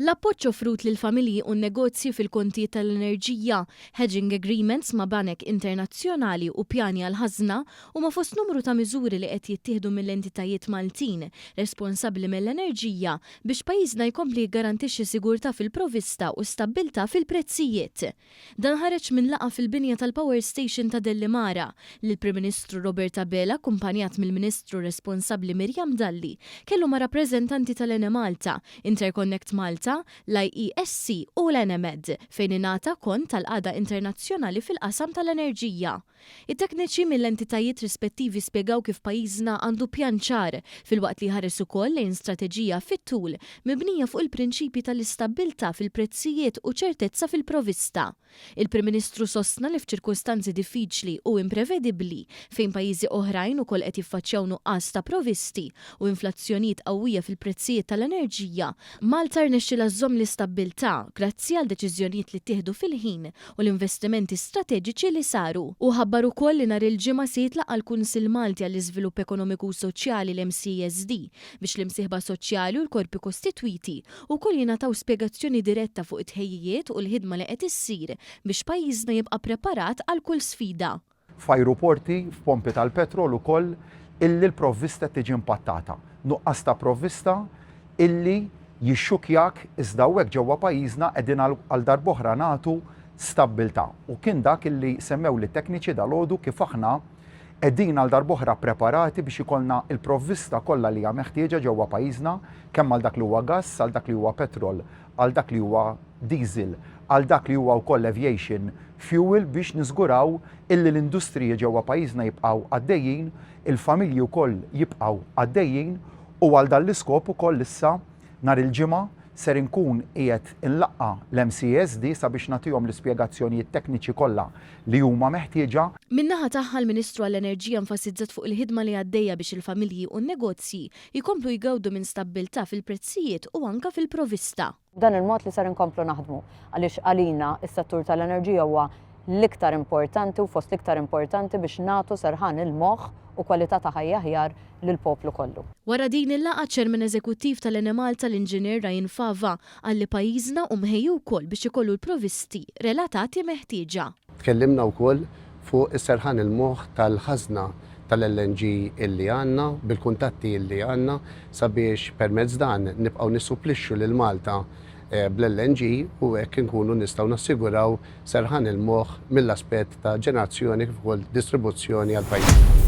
L-appoġġ offrut lill-familji u n-negozji fil-kontijiet tal-enerġija, hedging agreements ma' banek internazzjonali u pjani għall-ħażna huma fost numru ta' miżuri li qed jittieħdu mill-entitajiet Maltin responsabbli mill-enerġija biex pajjiżna jkompli jiggarantixxi sigurtà fil-provista u stabbiltà fil-prezzijiet. Dan ħareġ minn laqgħa fil-binja tal-Power Station ta' Dellimara, li l-Prim Ministru Robert Abela akkumpanjat mill-Ministru responsabbli Miriam Dalli kellu ma' rappreżentanti tal-Enemalta, Interconnect Malta, l-IESC u l-Enemed fejn ingħata kont tal-qagħda internazzjonali fil-qasam tal-enerġija. It-tekniċi mill-entitajiet rispettivi spjegaw kif pajjiżna għandu pjan ċar, filwaqt li jħares ukoll lejn strateġija fit-tul mibnija fuq il-prinċipji tal-istabbiltà fil-prezzijiet u ċertezza fil-provista. Il-Prim Ministru sostna li f'ċirkustanzi diffiċli u imprevedibbli, fejn pajjiżi oħrajn ukoll qed jiffaċċjaw nuqqas ta' provisti u inflazzjonijiet qawwija fil-prezzijiet tal-enerġija, Malta rnexxilha żżomm l-istabbiltà grazzi għal deċiżjonijiet li ttieħdu fil-ħin u l-investimenti strateġiċi li saru. Hu ħabbar ukoll li nhar il-Ġimgħa se jitlaqqa' l-Kunsill Malti għall-Iżvilupp Ekonomiku u Soċjali, l-MCESD, biex l-imsieħba soċjali u l-korpi kostitwiti wkoll jingħataw spjegazzjoni diretta fuq it-tħejjijiet u l-ħidma li qed issir biex pajjiżna jibqa' preparat għal kull sfida. F'ajruporti, f'pompi tal-petrol ukoll illi l-provvista qed tiġi impattata. Nuqqas ta' provvista illi jixxukkjak iżda hawnhekk ġewwa pajjiżna qegħdin għal darb'oħra nagħtu stabbiltà. U kien dak illi semmewli t-tekniċi dalgħodu kif aħna qegħdin għal darb'oħra preparati biex ikollna l-provvista kollha li hija meħtieġa ġewwa pajjiżna kemm għal dak li huwa gass, għal dak li huwa petrol, għal dak li huwa diesel, għal dak li huwa wkoll aviation fuel biex niżguraw illi l-industriji ġewwa pajjiżna jibqgħu għaddejjin, il-familji wkoll jibqgħu għaddejjin u għal dan l-iskop ukoll issa nhar il-Ġimgħa ser inkun qiegħed inlaqqa' l-MCESD sabiex nagħtihom l-ispjegazzjonijiet tekniċi kollha li huma meħtieġa. Min-naħa tagħha l-Ministru għall-Enerġija enfasizzat fuq il-ħidma li għaddejja biex il-familji u n-negozji jkomplu jgawdu minn stabbiltà fil-prezzijiet u anke fil-provista. B'dan il-mod li ser inkomplu naħdmu għaliex għalina s-settur tal-enerġija huwa l-iktar importanti u fost l-iktar importanti biex nagħtu serħan il-moħħ u kwalità ta' ħajja aħjar lill-poplu kollu. Wara din il-laqgħa ċ-Chairman Eżekuttiv tal-Enemalta l-Inġinier Ryan Fava qal li pajjiżna hu mħejji wkoll biex ikollu l-provisti relatati meħtieġa. Tkellimna wkoll fuq is-serħan il-moħħ tal-ħażna tal-LNG illi għandna, bil-kuntatti illi għandna sabiex permezz dan nibqgħu nissupplixxu lil Malta bl-LNG u hekk inkunu nistgħu nassiguraw serħan il-moħħ mill-aspett ta' ġenerazzjoni kif ukoll distribuzzjoni għal pajjiżna.